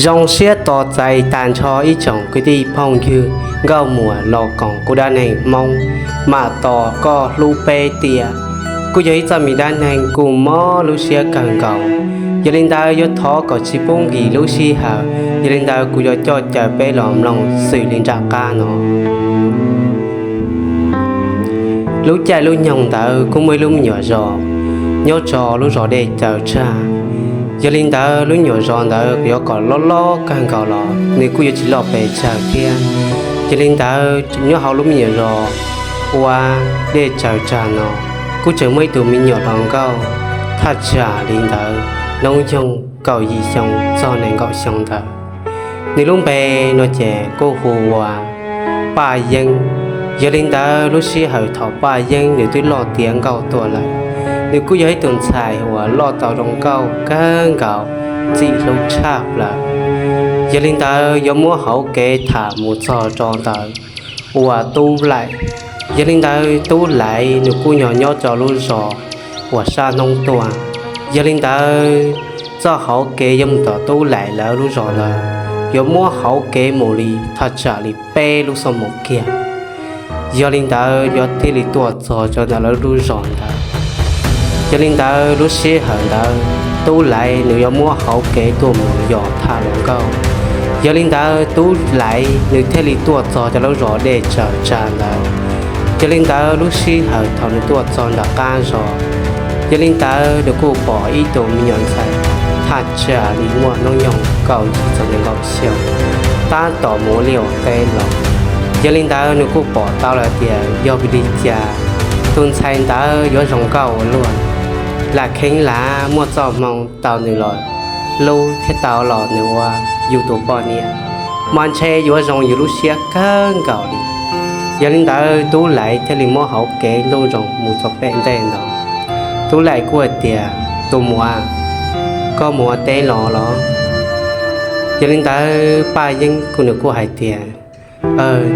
Zoo siab tos txais tas nrho ib tsoom kwv tij phooj ywg nkauj muam los koom kuv dab neeg Hmoob, mam tos koj hlub peb tiam. Kuj yog ib txoj me dab neeg kuj mob lub siab kawg nkaus, yog li ntawd yuav thov kom tsis pub nkim lub sij hawm, yog li ntawd kuv yuav coj caw peb los mloog xws li nram qab no. Lub caij lub nyoog ntawd kuj muaj ib lub me nyuam zos nyob rau lub zos Dej Caws Tsag. Yog li ntawd lub nyuam zos ntawd yuav kom loj loj kawg nkaus los nws kuj yuav tsis loj pes tsawg thiab. Yog li ntawd nyob hauv lub me nyuam zos ua Dej Caws Tsag no kuj tseem muaj ib tug me nyuam hluas nkauj thaj tsam li ntawd, hnub nyoog kaum yim xyoo txog nees nkaum xyoo ntawd. Nws lub npe no ces kuj hu ua Paj Yeeb. Yog li ntawd lub sij hawm thaum Paj Yeeb nws twb loj tiav nkauj tuaj lawm, nws kuj yog ib tug ntxhais uas loj tau zoo nkauj kawg nkaus, ntxim hlub tshaj plaws. Yog li ntawd yuav muab hauv kev tham mus txog rau ntawm uas Tub Laim. Yog li ntawd Tub Laim nws kuj nyob nyob rau lub zos uas sab hnub tuaj. Yog li ntawd txoj hauv kev yuav mus tom Tub Laim lawv lub zos ntawd yuav muab hauv kev mus li thaj tsam li peb lub xuab moos kiag. Yog li ntawd yuav thiaj li tuaj txog rau ntawm lawv lub zos ntawd. Yog li ntawd lub sij hawm ntawd Tub Laim nws yuav muab hauv kev tuaj mus yos tham hluas nkauj. Yog li ntawd Tub Laim nws thiaj li tuaj txog rau lub zos Dej Caws Tsag ntawd. Yog li ntawd lub sij hawm thaum nws tuaj txog nram qab zos, yog li ntawd nws kuj pom ib tug me nyuam ntxhais thaj tsam li muaj hnub nyoog kaum yim txog nees nkaum xyoo tab tom mus ua liaj ua teb los. Yog li ntawd nws kuj pom tau lawm tias yog vim li cas tus ntxhais ntawd yuav zoo nkauj ua luaj, lam kheev lam muaj txoj hmoo tau nws los hlub thiab tau los nws ua yus tus poj niam, mas ntshe yuav zoo yus lub siab kawg nkaus li. Yog li ntawd Tub Laim thiaj li muab hauv kev ntuj nroos mus txog pem ntej ntawd. Tub Laim kuj hais tias, tus muam, koj mus ua teb los los? Yog li ntawd Paj Yeeb kuj nws kuj hais tias,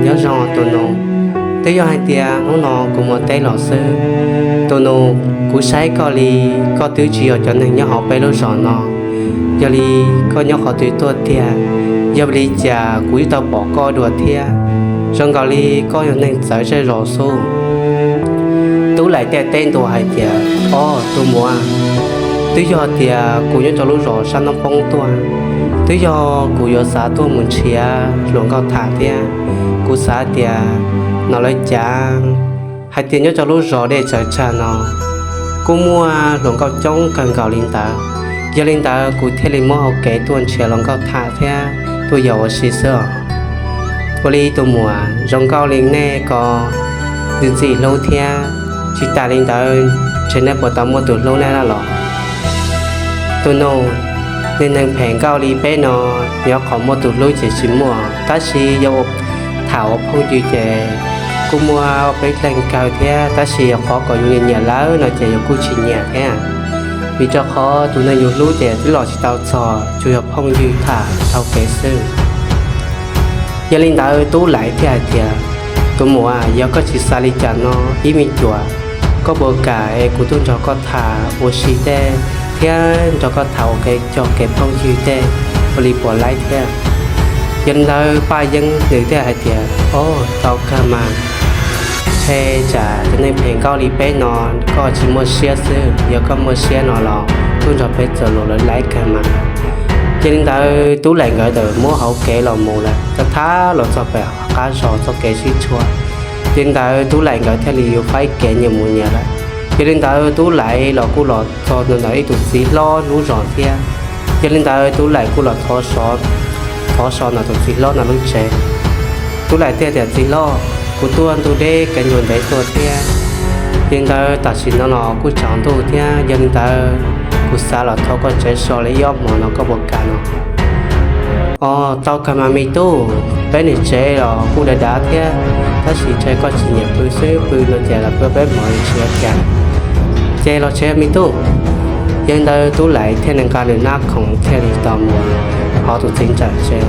nyob zoo tus nus, twb yog hais tias hnub no kuv mus ua teb los xwb. Tus nus, kuv saib koj li koj twb tsis yog cov neeg nyob hauv peb lub zos no, yog li koj nyob qhov twg tuaj tiag? Yog vim li cas kuv twb tau pom koj dua thiab, zoo nkaus li koj yog neeg txawv zej zos xwb. Tub Laim thiaj teb ntua hais tias, ob tus muam, twb yog tias kuv nyob rau lub zos sab hnub poob tuaj, twb yog kuv yuav xav tuaj mus nrhiav hluas nkauj tham thiab. Kuv xav tias no lawv cav hais tias nyob rau lub zos Dej Caws Tsag no kuj muaj hluas nkauj coob kawg nkaus li ntawd. Yog li ntawd kuv thiaj li muab hauv kev tuaj nrhiav hluas nkauj tham thiab tuaj yos ua si xwb os. Ua li tus muam, zoo nkauj li nej ko ntxim ntxim hlub thiab, tsis tas li ntawd ntshe nej puas tau muaj tus hlub nej lawm los? Tus nus, neeg phem nkauj li peb no, nyob qhov muaj tus hlub ces tsis muaj, tab sis yog ua tham ua phooj ywg ces kuj muaj peb leeg kawg thiab, tab sis yog qhov kom yus nyiam nyiam lawm no ces yus kuj tsis nyiam thiab. Vim rau qhov tus neeg yus hlub ces twb los tsis tau txog, tsuas yog phooj ywg tham taug kev xwb. Yog li ntawd Tub Laim thiaj hais tias, tus muam, yog koj tsis xav li cas no, ib me cuam, koj puas kam es kuv tuaj nrog koj tham ua si tej thiab nrog koj tham ua kev cog kev phooj ywg tej, ua li puas laib thiab? Yog li ntawd Paj Yeeb nws thiaj hais tias, ob, tau kawg mas. Ntshe tsam cov neeg phem nkauj li peb no koj tsis muaj siab xwb, yog koj muaj siab no los tuaj nrog peb txuas lus lawv laib kawg mas. Yog li ntawd Tub Laim nkawd txawm muab hauv kev los mus lawm, tau thab los txog pem qab zos txoj kev sib tshuam. Yog li ntawd Tub Laim nkawd thiaj li yuav faib kev nyias mus nyias lawm. Yog li ntawd Tub Laim los kuj los txog ntawm ib tus txiv hlob lub zos thiab. Yog li ntawd Tub Laim kuj los thov so ntawm tus txiv hlob no lub tsev. Tub Laim thiaj tias, txiv hlob, kuv tuaj ntuj deb kev ncua ntev tuaj thiab, yog li ntawd tam sim no los kuj tsaus ntuj thiab, yog li ntawd kuv xav los thov koj tsev so li ib ob hmos no koj puas kam no? Ob, tau kawg mas me tub, peb niam tsev los kuj dav dav thiab, tab sis ntshe koj tsis nyiam pw xwb, pw no ces los pw peb hmos tsis ua cas. Ces los tsev me tub. Yog li ntawd Tub Laim thiaj li nqa nws nab khoom thiaj li tau mus hauv tus txiv nrawm tsev.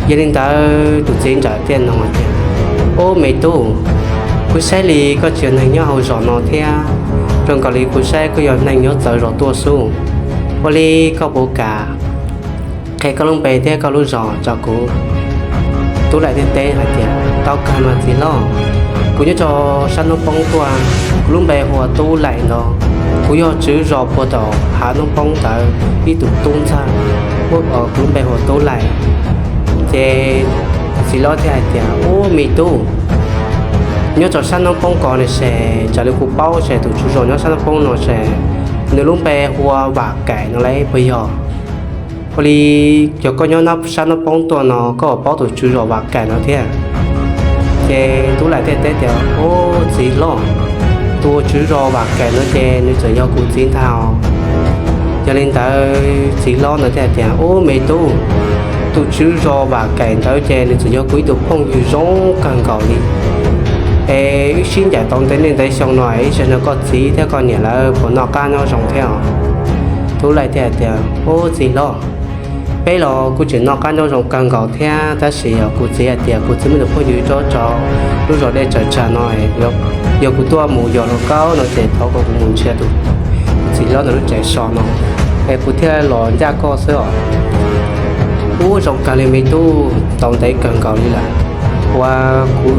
Yog li ntawd tus txiv nrawm thiaj nug tias, ub, me tub, kuv saib li koj tsis yog neeg nyob hauv zos no thiab, zoo nkaus li kuv saib koj yog neeg nyob txawv zos tuaj xwb, ua li koj puas kam qhia koj lub npe thiab koj lub zos rau kuv. Tub Laim thiaj teb hais tias, tau kawg mas txiv hlob, kuv nyob rau sab hnub poob tuaj, kuv lub npe hu ua Tub Laim no, kuv yog tswv zos puag tom hav hnub poob ntawd ib tug tub ntxawg, kuv lub npe hu ua Tub Laim. Ces txiv hlob thiaj hais tias, ub me tub, nyob rau sab hnub poob ko ne se, raws li kuv paub se tus tswv zos nyob sab hnub poob no se nws lub npe hu ua Vam Kaim no lauj puas yog? Ua li yog koj nyob sab hnub poob tuaj no koj puas paub tus tswv zos Vam Kaim no thiab? Ces Tub Laim thiaj teb tias, ub txiv hlob, tus tswv zos Vam Kaim no ces nws txawm yog kuv txiv ntag. Yog li ntawd txiv hlob ntawd thiaj tias, ub me tub, tus tswv zos Vam Kaim ntawd ces nws txawm yog kuv ib tug phooj ywg zoo kawg nkaus li. Es wb sib ncaim tau ntev niaj ntev xyoo no, ib zaug no koj txiv thiab koj niam lawv puas noj qab nyob zoo thiab? Tub Laim thiaj tias, ub txiv hlob, peb los kuj tseem noj qab nyob zoo kawg nkaus thiab, tab sis yog kuv txiv hais tias kuv txiv muaj tus phooj ywg tso tso lub zos Dej Tsaws Tsag no, yog kuv tuaj mus yos hluas nkauj no ces thov kom kuv mus nrhiav tus txiv hlob ntawm lub tsev so no es kuv thiaj los ncaj koj xwb os. Ub zoo kawg li me tub, tau ntev kawg nkaus li lawm uas kuv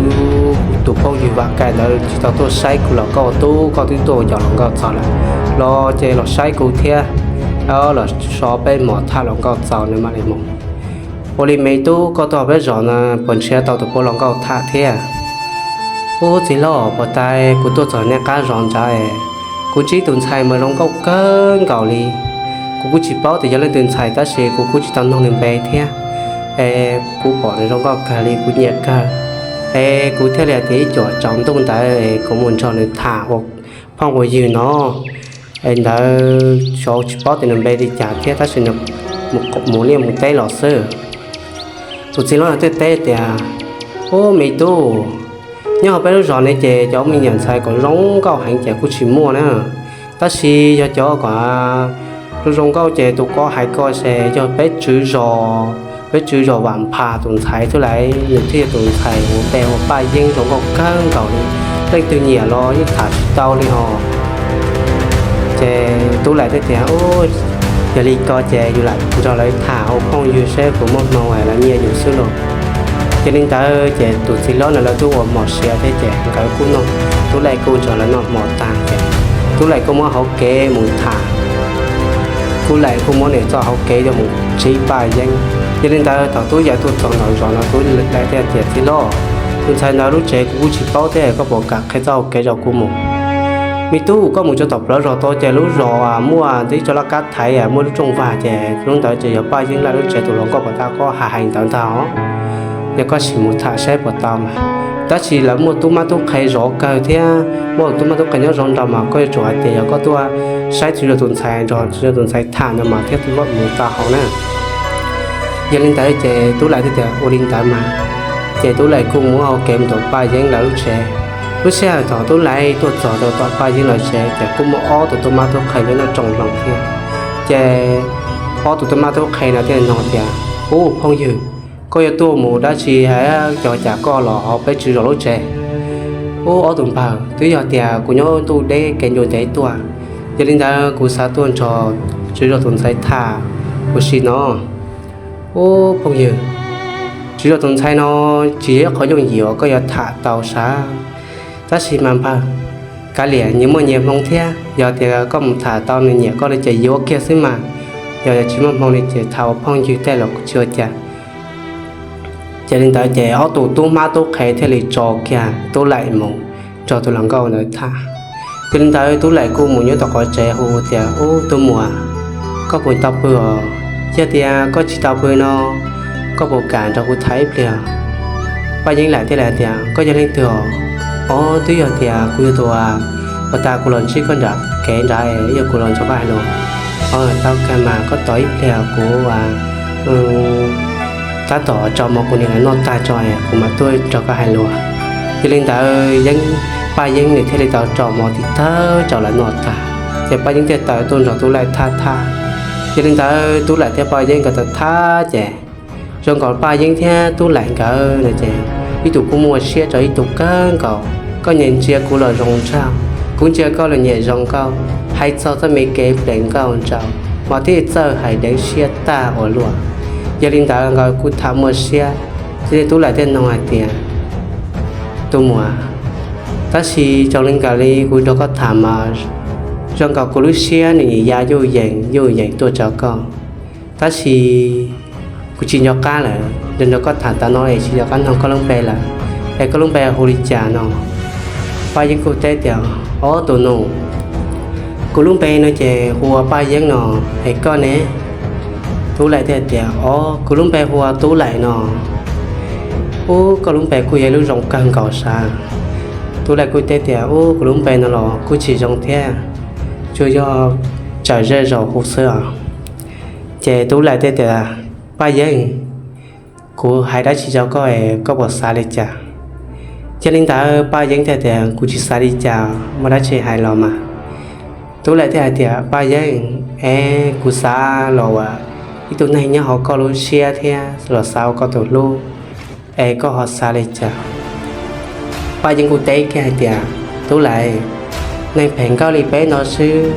tus phooj ywg Vam Kaim ntawd tsis tau tuaj saib kuv los koj ua tub koj twb tuaj yos hluas nkauj txog lawm, los ces los saib kuv thiab, los so peb mos tham hluas nkauj txaus nws mam li mus. Ua li me tub, koj tuaj peb zos no puas nrhiav tau tus puav hluas nkauj tham thiab? Ub txiv hlob, puas tas kuv tuaj txog nej qab zos ntawd, kuv ntsib tus ntxhais mas zoo nkauj kawg nkaus li. Kuv kuj tsis paub tias yog leej twg ntxhais tab sis kuv kuj tsis tau noog nws npe thiab. Es kuv pom nws zoo nkauj kawg li kuv nyiam kawg. Es kuv thiaj li hais tias ib cuam tsaus ntuj ntawd kuv mus nrog nws tham ua phooj ua ywg no. Es ntawd xyov tsis paub tias nws npe li cas thiab tab sis nws mus liaj mus teb los xwb. Tus txiv hlob no thiaj teb tias, ub me tub, nyob hauv peb lub zos ne ces cov me nyuam ntxhais kom zoo nkauj heev ces kuj tsis muaj na. Tab sis yog cov kom zoo zoo nkauj ces tus koj hais ko ces yog peb tswv zos, peb tswv zos Vam Phas tus ntxhais xwb lauj, nws thiaj yog tus ntxhais uas npe ua Paj Yeeb zoo nkauj kawg nkaus li, leej twg nyiam los yeej tham tsis tau li hos. Ces Tub Laim thiaj tias, yog li ko ces yus lam nrog lawv tham ua phooj ywg seb puas muaj hmoo lawv nyiam yus xwb lauj. Ces li ntawd ces tus txiv hlob ntawd lawv twb ua mos siav thiab ces nkawd kuj noj, Tub Laim kuj nrog lawv noj hmo tag ces Tub Laim kuj muab hauv kev mus tham, Tub Laim kuj muab nws txoj hauv kev coj mus ntsib Paj Yeeb. Yog li ntawd thaum Tub Laim tuaj txog nraum zos no Tub Laim thiaj tias, txiv hlob, tus ntxhais ntawd lub tsev kuv kuj tsis paub thiab, koj puas kam qhia txoj hauv kev rau kuv mus? Me tub, koj mus txog tom plawv zos tod ces lub zos muaj ib tsob laj kab thaiv muaj lub rooj vag ces lub ntawd ces yog Paj Yeeb laj lub tsev, tus hluas nkauj puag ta koj hais hais ntawd ntag os. Yog koj sim mus tham saib puas tau mas, tab sis lawv muaj tub mab tub qhe zov kawg thiab, muaj tub mab tub qhe nyob zov nraud mas koj yuav tsum hais tias yog koj tuaj saib tswv zos tus ntxhais, nrog tswv zos tus ntxhais tham no mas thiaj mus tau hauv na. Yog li ntawd ces Tub Laim thiaj tias ua li ntawd mas. Ces Tub Laim kuj muab hauv kev mus tom Paj Yeeb lawv lub tsev. Lub sij hawm thaum Tub Laim tuaj txog rau tom Paj Yeeb lawv tsev ces kuj muaj ob tug tub mab tub qhe nyob nraum zoov thiab. Ces ob tug tub mab tub qhe no thiaj nug tias, ub phooj ywg, koj yuav tuaj mus dab tsi hais cov cas koj los hauv peb tswv zos lub tsev? Ub ob tug npawg, twb yog tias kuv nyob ntuj deb kev ncua ntev tuaj, yog li ntawd kuv xav tuaj nrog tswv zos tus ntxhais tham ua si no. Ub phooj ywg, tswv zos tus ntxhais no tsis yog ib qho yooj yim uas koj yuav tham tau sav. Tab sis mas npawg, kav liam nyias muaj nyias hmoo thiab, yog tias koj mus tham tau nws nyiam koj li ces yuav kiag xwb mas, yog tsis muaj hmoo li ces tham ua phooj ywg tej los tsis ua cas. Ces li ntawd ces ob tug tub mab tub qhe thiaj li tso kiag Tub Laim mus nrog tus hluas nkauj ntawd tham. Ces li ntawd Tub Laim kuj mus nyob tom qhov tsev hu tias, ub tub muam, koj puas tau pw os? Yog tias koj tsis tau pw no, koj puas kam nrog kuv tham ib pliag? Paj Yeeb Laim thiaj li hais tias, koj yog leej twg os? Os twb yog tias kuv yog tus uas tas kuv los ntsib koj nram kev nrad, yog kuv los nrog koj hais lus. Tau kawg mas, koj tos ib pliag kuv tab tom tso mov kuv niam lawv noj tag tso kuv mam tuaj nrog koj hais lus. Yog li ntawd Yeeb, Paj Yeeb nws thiaj li tau tso mov tiv thawb rau lawv noj tag, ces Paj Yeeb thiaj tawm tuaj nrog Tub Laim tham tham. Yog li ntawd Tub Laim thiab Paj Yeeb nkawd tham tham ces zoo nkaus Paj Yeeb thiab Tub Laim nkawd no ces ib tug kuj muaj siab rau ib tug kawg nkaus. Koj nyiam ntsia kuv los zoo nraug, kuv ntsia koj los nyiam zoo nkauj, hais txog txoj me kev ples nkauj nraug mas thiaj txawj hais deev siab tag ua luaj. Yog li ntawd nkawd kuj tham muaj siab, ces Tub Laim thiaj nug hais tias, tus muam, tab sis zoo li nkaus li kuv nrog koj tham mas zoo nkaus kuv lub siab nws ya yuj yees yuj yees tuaj rau koj, tab sis kuv tsis nco qab lawm, nrog koj tham tas no es tsis nco qab nug koj lub npe lawm, es koj lub npe hu li cas no? Paj Yeeb kuj teb tias, ob tus nus, kuv lub npe no ces hu ua Paj Yeeb no, es koj ne? Tub Laim thiaj tias, ob, kuv lub npe hu ua Tub Laim no. Ub, koj lub npe kuj yog ib lub zoo kawg nkaus sav. Tub Laim kuj teb tias, ub, kuv lub npe no los kuj tsis zoo thiab, tsuas yog tsawm zej zaum hu xwb os. Ces Tub Laim thiaj tias, Paj Yeeb, kuv hais dab tsi rau koj es koj puas xav li cas? Yog li ntawd Paj Yeeb thiaj tias, kuv tsis xav li cas, muaj dab tsi hais los mas. Tub Laim thiaj hais tias, Paj Yeeb, es kuv xav los ua ib tug neeg nyob hauv koj lub siab thiab los xav ua koj tus hlub, es koj ho xav li cas? Paj Yeeb kuj teb kiag hais tias, Tub Laim, neeg phem nkauj li peb no xwb,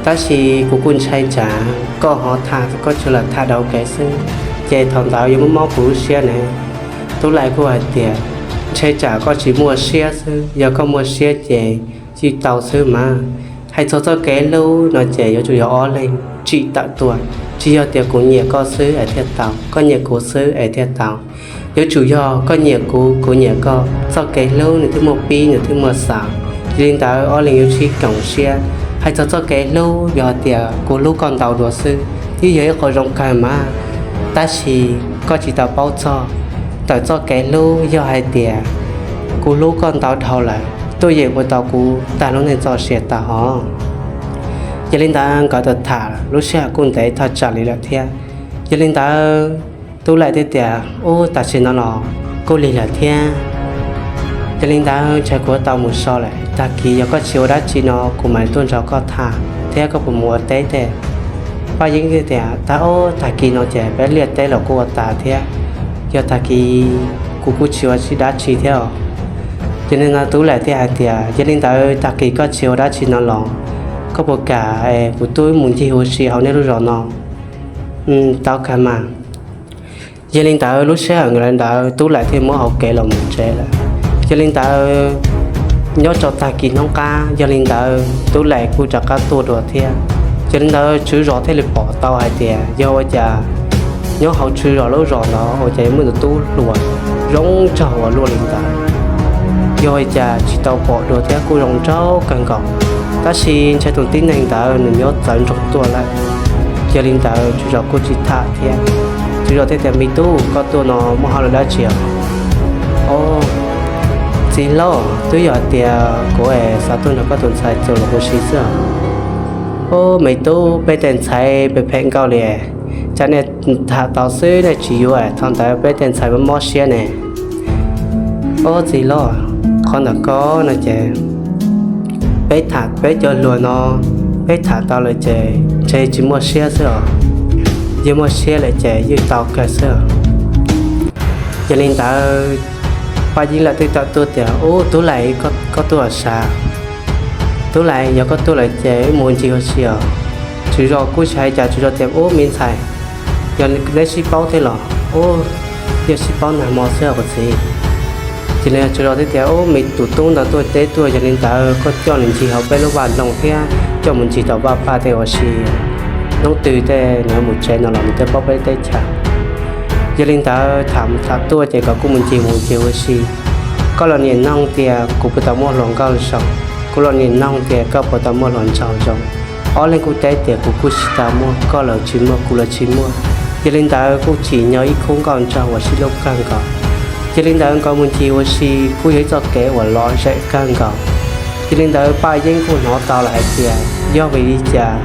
tab sis kuv kuj ntshai tsam koj ho tham, koj tsuas lam tham dhau kev xwb, ces thaum ntawd yuav muab mob kuv lub siab ne. Tub Laim kuj hais tias, ntshe tsam koj tsis muaj siab xwb, yog koj muaj siab ces yeej tau xwb mas. Hais txog txoj kev hlub no ces yuav tsum yog ob leeg tsim tawm tuaj, tsis yog tias kuv nyiam koj xwb es thiaj tau, koj nyiam kuv xwb es thiaj tau. Yuav tsum yog koj nyiam kuv, kuv nyiam koj, txoj kev hlub nws thiaj muaj pib, nws thiaj muaj xaus. Yog li ntawd ob leeg yuav tsum koom siab. Hais txog txoj kev hlub, yog hais tias kuv hlub koj ntau dua xwb twb yog ib qho zoo kawg mas, tab sis koj tsis tau paub txog. Tawm txoj kev hlub yog hais tias kuv hlub koj ntau dhau lawm, tuaj yeem ua tau kuv tag lub neej txoj sia tag hos. Yog li ntawd nkawd tham lub sij hawm kuj ntev thaj tsam li lawm thiab. Yog li ntawd Tub Laim thiaj tias, ub, tam sim no los kuj lig lawm thiab. Yog li ntawd ntshe kuv tau mus so lawm, tag kis yog koj tsis ua dab tsi no kuv mam tuaj nrog koj tham thiab, koj puas mus ua teb tej? Paj Yeeb thiaj tias, tag, ob, tag kis no ces peb liaj teb los kuj ua tas thiab, yog tag kis kuv kuj tsis ua dab tsi thiab. Ces nim no Tub Laim thiaj hais tias, yog li ntawd tag kis koj tsis ua dab tsi no los koj puas kam kuv tuaj mus ncig ua si hauv nej lub zos no? Tau kawg mas. Yog li ntawd lub sij hawm ntawd Tub Laim thiaj muab hau kev los mus tsev lawm. Yog li ntawd nyob rau tag kis hnub qab, yog li ntawd Tub Laim kuj rov qab tuaj dua thiab. Yog li ntawd tswv zos thiaj li pom tau hais tias yog ua cas nyob hauv tswv zos lub zos ntawd ua cas yuav muaj tus tub hluas zoo nraug ua luaj li ntawd. Yog ua cas tsis tau pom dua thiab, kuj zoo nraug kawg nkaus, tab sis ntshai tus tib neeg ntawd nws nyob txawv nroog tuaj lawm. Yog li ntawd tswv zos kuj tsis tham thiab. Tswv zos thiaj tias, me tub, koj tuaj no muaj hauj lwm dab tsi os? Ob, txiv hlob, twb yog tias kuv xav tuaj nrog koj tus ntxhais txuas lus ua si xwb. Ob, me tub, peb tej ntxhais phem phem nkauj li, cas nej tham tau xwb nej tsis yuav, thaum ntawd peb tej ntxhais mob mob siab ne. Ob, txiv hlob, qhov ntawm koj no ces peb tham peb cov hluas no, peb tham tau lawm ces ntshe tsis muaj siab xwb os, yog muaj siab lawm ces yeej tau kawg xwb. Yog li ntawd Paj Yeeb lawv twb tawm tuaj tias, ub, Tub Laim, koj tuaj sav? Tub Laim, yog koj tuaj lawm ces wb mus ncig ua si os. Tswv zos kuj tsis hais cas, tswv zos tias, ub, me ntxhais, yog neb sib paub thiab los? Ub, yog sib paub nag hmo xwb os kuv txiv. Ces nws tswv zos thiaj tias, ub, me tus tub ntawd tuaj teb tuaj, yog li ntawd koj coj nws ncig hauv peb lub vaj loog thiab coj mus ncig tau vaj paj tej ua si, hnub twg tej nws mus tsev no los nws thiaj paub peb teb chaws. Yog li ntawd tham mus tham tuaj ces nkawd kuj mus ncig mus ncig ua si. Koj los niam noog tias kuv puas tau muaj hluas nkauj zoo, kuv los niam noog tias koj puas tau muaj hluas nraug zoo. Ob leeg kuj teb tias kuv kuj tsis tau muaj, koj los tsis muaj, kuv los tsis muaj. Yog li ntawd kuj tsim nyog ib khub nkauj nraug ua si lub kawg nkaus. Yog li ntawd nkawd mus ncig ua si kuj yog ib txoj kev uas lom zem kawg nkaus. Yog li ntawd Paj Yeeb kuj hnov tau lawm hais tias yog vim li cas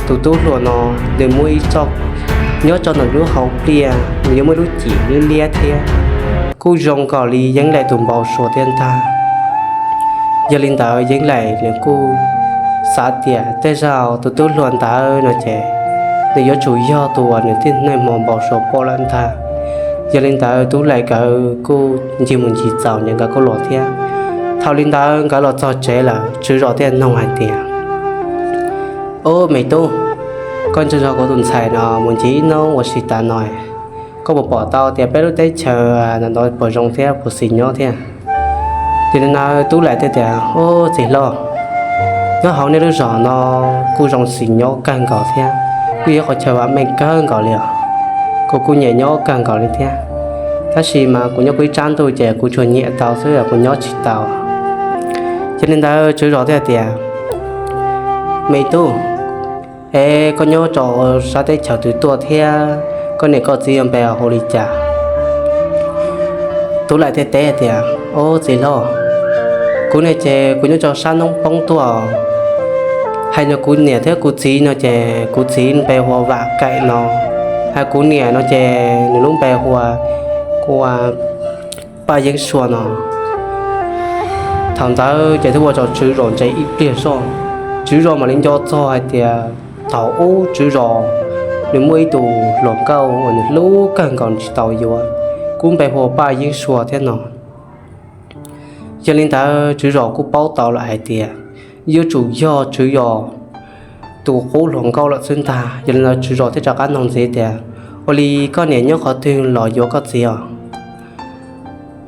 tus tub hluas no nws muaj ib txoj, nyob rau ntawm lub hauv pliaj nws yuav muaj lub cim liab liab thiab, kuj zoo nkaus li Yeeb Laim tus npau suav thiab ntag. Yog li ntawd Yeeb Laim nws kuj xav tias tej zaum tus tub hluas ntawd no ces nws yuav tsum yog tus uas nws tib neeg hmo npau suav pom lawm ntag. Yog li ntawd Tub Laim nkawd kuj ncig mus ncig txaus ces nkawd kuj los thiab. Thaum li ntawd nkawd los txog tsev lawm, tswv zos thiaj noog hais tias, ub, me tub, koj nrog kuv tus ntxhais no mus ncig ib hnub ua si tas no, Koj puas pom tau tias peb lub teb chaws ntawm no puas zoo thiab puas xis nyob thiab? Ces li ntawd Tub Laim thiaj tias, Ub, txiv hlob, nyob hauv nej lub zos no kuj zoo xis nyob kawg nkaus thiab, kuj yog qhov chaw vam meej kawg nkaus li os. Kuv kuj nyiam nyob kawg nkaus li thiab, tab sis mas kuv nyob kuv ib tsab ntuj ces kuv tsuas nyiam tau xwb, kuv nyob tsis tau. Yog li ntawd tswv zos thiaj tias, Me tub, es koj nyob rau sab teb chaws twg tuaj thiab koj niam koj txiv yog npe hu li cas? Tub Laim thiaj teb tias, Ub, txiv hlob, kuv ne ces kuv nyob rau sab Noob Poob tuaj. Hais no kuv niam thiab kuv txiv no ces kuv txiv npe hu ua Vam Kaim no, hais kuv niam no ces nws lub npe hu ua, hu ua Paj Yeeb Sua no. Thaum ntawd ces twb ua rau tswv zos ntse ib pliag zog, tswv zos mam li nco txog hais tias thaum ub tswv zos nws muaj ib tug hluas nkauj uas nws hlub kawg nkaus nws tsis tau yuav, kuj npe hu ua Paj Yeeb Sua thiab no. Yog li ntawd tswv zos kuj paub tau lawm hais tias yuav tsum yog tswv zos tus qub hluas nkauj lawm xwb ntag. Yog li ntawd tswv zos thiaj rov qab nug ntxiv tias, Ua li koj niam nyob qhov twg los yuav koj txiv os?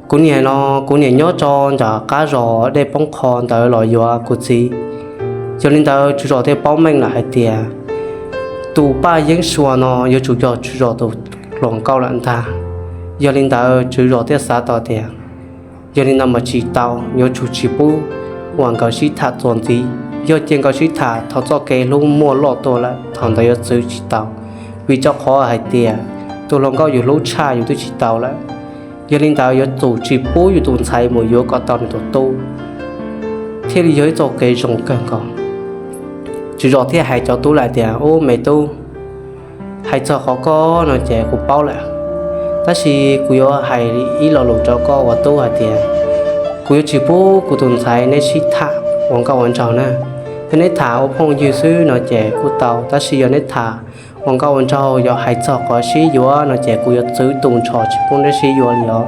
Kuv niam no, kuv niam nyob rau nram qab zos Dej Poob Qho ntawd los yuav kuv txiv. Yog li ntawd tswv zos thiaj paub meej lawm hais tias tus Paj Yeeb Sua no yuav tsum yog tswv zos tus hluas nkauj lawm ntag. Yog li ntawd tswv zos thiaj xav tau tias, Yog li no mas tsis tau, yuav tsum tsis pub uas nkawd sib tham txuas ntxiv. Yog cia nkawd sib tham thaum txoj kev hlub muaj loj tuaj lawm, thaum ntawd yuav txwv tsis tau, vim rau qhov hais tias tus hluas nkauj yus hlub tshaj yus twb tsis tau lawm. Yog li ntawd yuav tsum tsis pub yus tus ntxhais mus yuav kom tau nws tus tub, thiaj li yog ib txoj kev zoo kawg nkaus. Tswv zos thiaj hais cov tub lawm tias, Ub, me tub, hais txog qhov koj no ces kuv paub lawm, tab sis kuv yuav hais ib lo lus rau koj ua tub hais tias, kuv yuav tsis pub kuv tus ntxhais neb sib tham ua nkauj ua nraug na. Yog neb tham ua phooj ywg xwb no ces kuj tau, tab sis yog neb tham ua nkauj ua nraug, yog hais txog qhov sib yuav no ces kuv yuav txwv tu nrho tsis pub neb sib yuav li os.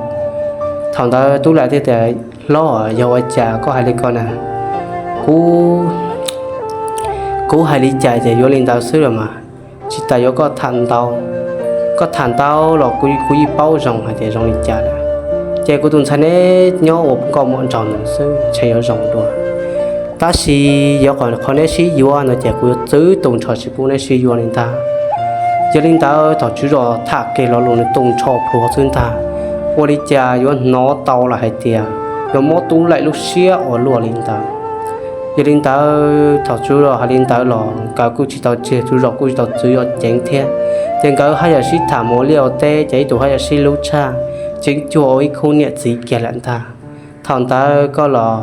Thaum ntawd tub lawm thiaj tias, Hlob, yog ua cas koj hais li ko na? Kuv, kuv hais li cas ces yuav li ntawd xwb los mas, tsis tas yuav koj tham ntau. Koj tham ntau los kuv yeej paub zoo hais tias zoo li cas lawm. Ces kuv tus ntxhais neb nyob ua nkauj ua nraug ntawd xwb ntshe yuav zoo dua, tab sis yog qhov neb sib yuav no ces kuv yuav txwv tu nrho tsis pub neb sib yuav li ntag. Yog li ntawd thaum tswv zos tham kiag lo lus nws tu nrho plhuav xwb ntag, ua li cas yuav hnov tau lawm hais tias yuav mob tub lawm lub siab ua luaj li ntawd. Yog li ntawd thaum tswv zos hais li ntawd los nkawd kuj tsis tau tseg, tswv zos kuj tsis tau txwv zos ceev thiab, ces nkawd haj yam sib tham mus ua liaj ua teb, ces ib tug haj yam sib hlub tshaj, ceev cuag ua ib khub niam txiv kiag lawm ntag. Thaum ntawd koj los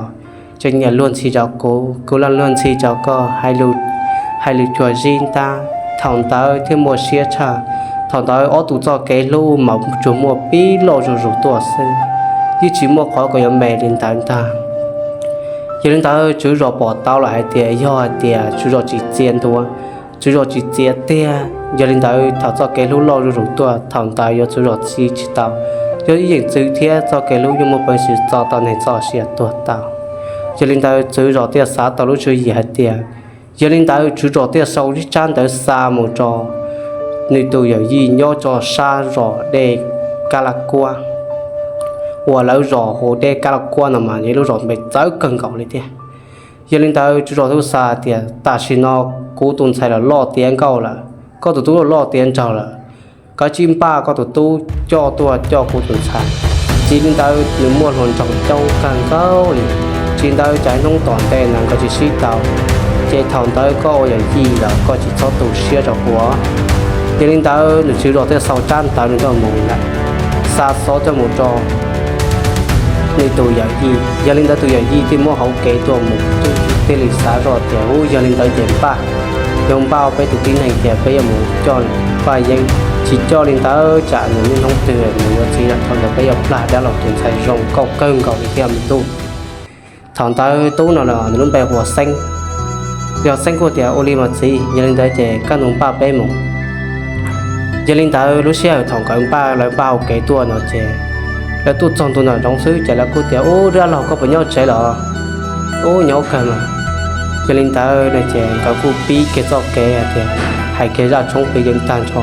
tseem nyiam luag ntxhi rau kuv, kuv los luag ntxhi rau koj, hais lus cuag zib ntab, thaum ntawd thiaj muaj siab tshaj. Thaum ntawd ob tug txoj kev hlub mas tsuas muaj pib loj zuj zus tuaj xwb, yeej tsis muaj qhov kom yuav me li ntawd ntag. Yog li ntawd tswv zos pom tau lawm hais tias yog hais tias tswv zos tsis txia ntua, tswv zos tsis txia tiag, yog li ntawd thaum txoj kev hlub loj zuj zus tuaj thaum ntawd yuav tswv zos txwv tsis tau, yog ib yeem txwv thiab txoj kev hlub yeej muaj peev xwm txo tau neeg txoj sia tuag tau. Yog li ntawd tswv zos thiaj xav tau lub tswv yim hais tias, yog li ntawd tswv zos thiaj sau ib tsab ntawv xa mus rau nws tus yawm yij nyob rau sab zos Dej Kab Laj Kuab, uas lawv zos hu Dej Kab Laj Kuab no mas yog ib lub zos npe txawv kawg nkaus li thiab. Yog li ntawd tswv zos thiaj xa tias tam sim no kuv tus ntxhais los loj tiav nkauj lawm, koj tus tub los loj tiav nraug lawm, koj cia li npaj koj tus tub coj tuaj coj kuv tus ntxhais. Tsis li ntawd nws muaj hluas nraug coob kawg nkaus li, tsis li ntawd tsam hnub tom ntej no nkawd tsis sib tau, ces thaum ntawd koj ua yawm yij lawm koj tsis txhob tu siab rau kuv. Yog li ntawd nws tswv zos thiaj xau tsab ntawv nws tuaj mus lawm, xa xov tuaj mus rau nws tus yawm yij. Yog li ntawd tus yawm yij thiaj muab hauv kev tuaj mus, thiaj li xav zoj tias, Ub, yog li ntawd ces npaj, yuav npaj peb tus tib neeg tias peb yuav mus coj Paj Yeeb, tsis coj li ntawd tsam nws niaj hnub twg nws yuav txiv lawm, thaum ntawd peb yuav plam dab laug tus ntxhais zoo nkauj kawg nkaus li thiab me tub. Thaum ntawd tub no los nws lub npe hu ua Xeeb. Yog Xeeb kuj tias, Ua li mas txiv, yog li ntawd ces kaj ntug npaj peb mus. Yog li ntawd lub sij hawm thaum nkawd npaj, lawv npaj hauv kev tuaj no ces lawv tuaj txog ntua nram zoov xwb ces lawv kuj tias, Ub, dab laug, koj puas nyob tsev los? Ub, nyob kawg mas. Yog li ntawd no ces nkawd kuj pib kiag txoj kev hais tias, hais kiag zaj tshoob pes yees tag nrho,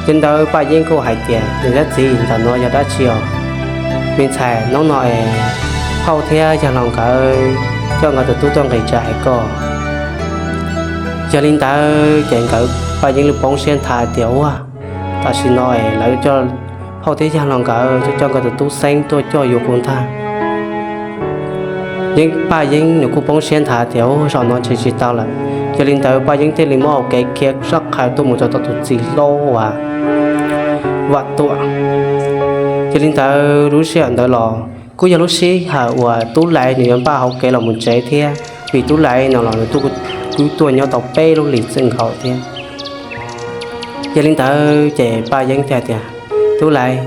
Yog li ntawd Paj Yeeb kuj hais tias, Niam thiab txiv, ntawm no yog dab tsi os? Me ntxhais, hnub no es Phauj thiab Yawg Laus nkawd coj nkawd tus tub tuaj nqis tsav hais koj. Yog li ntawd ces nkawd, Paj Yeeb lub poob siab nthav tias, Ua, tam sim no es lawv coj, Phauj thiab Yawg Laus nkawd coj nkawd tus tub xeeb tuaj coj yuav kuv ntag. Yeeb, Paj Yeeb nws kuj poob siab nthav tias, Ua, zaum no ntshe tsis tau lawm. Yog li ntawd Paj Yeeb thiaj li muab hau kev khiav sab qhav tuaj mus rau tom tus txiv hlob uas Vam Tuam. Yog li ntawd lub sij hawm ntawd los kuj yog lub sij hawm uas Tub Lais nws yuav npaj hauv kev los mus tsev thiab, vim Tub Lais no los nws twb tuaj nyob tau peb lub hlis txwm nkaus thiab. Yog li ntawd ces Paj Yeeb thiaj tias, Tub Lais,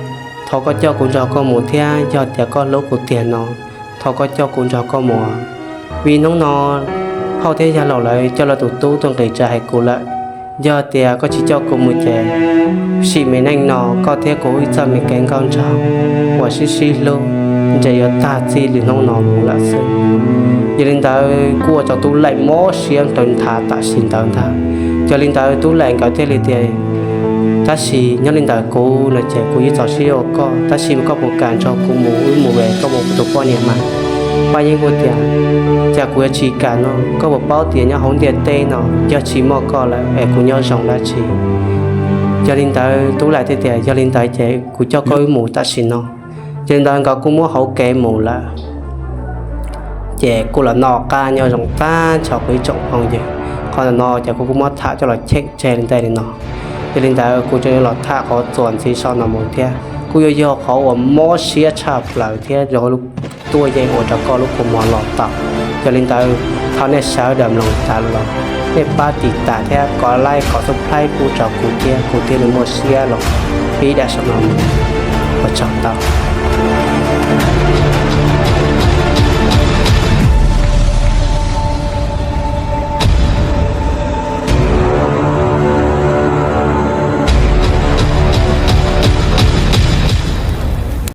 thov koj coj kuv nrog koj mus thiab, yog tias koj hlub kuv tiag no, thov koj coj kuv nrog koj mus, vim hnub no Phauj thiab Yawg Laus lawv coj lawv tus tub tuaj nqis tsav hais kuv lawm. Yog tias koj tsis coj kuv mus ces sim me neej no koj thiab kuv ib txoj me kev nkauj nraug uas sib sib hlub ntshe yuav tag txij li hnub no mus lawm xwb. Yog li ntawd kuj ua rau Tub Lais mob siab rau nthav tam sim ntawd ntag. Yog li ntawd Tub Lais nkawd thiaj li tias, Tab sis nyob li ntawm kuv no ces kuv yeej txaus siab ua koj, tab sis mas koj puas kam nrog kuv mus wb mus es koj mus kuv tus poj niam mas? Paj Yeeb kuj tias, Cas kuv yuav tsis kam no, koj puas paub tias nyob hauv ntiaj teb no yog tsis muaj koj lawm es kuv nyob zoo dab tsi? Yog li ntawd Tub Lais thiaj tias, Yog li ntawd ces kuv coj koj wb mus tam sim no. Yog li ntawd nkawd kuj muab hauv kev mus lawm. Ces kuj los noj qab nyob zoo tag nrho kuv ib tsoom phooj ywg. Qhov ntawm no ces kuv kuj muab tham coj los cheem tseg li ntawd li no. Yog li ntawd kuv tseem yuav los tham qhov txuas ntxiv saum no mus thiab, kuj yuav yog qhov uas mob siab tshaj plaws thiab zoo li tuaj yeej ua rau koj lub kua muag los tau. Yog li ntawd thov nej sawv daws mloog tas los, nej pab tiv tas thiab kom like kom subscribe pub rau kuv thiab kuv thiaj li muaj siab los pib daim saum no mus. Ua tsaug ntau.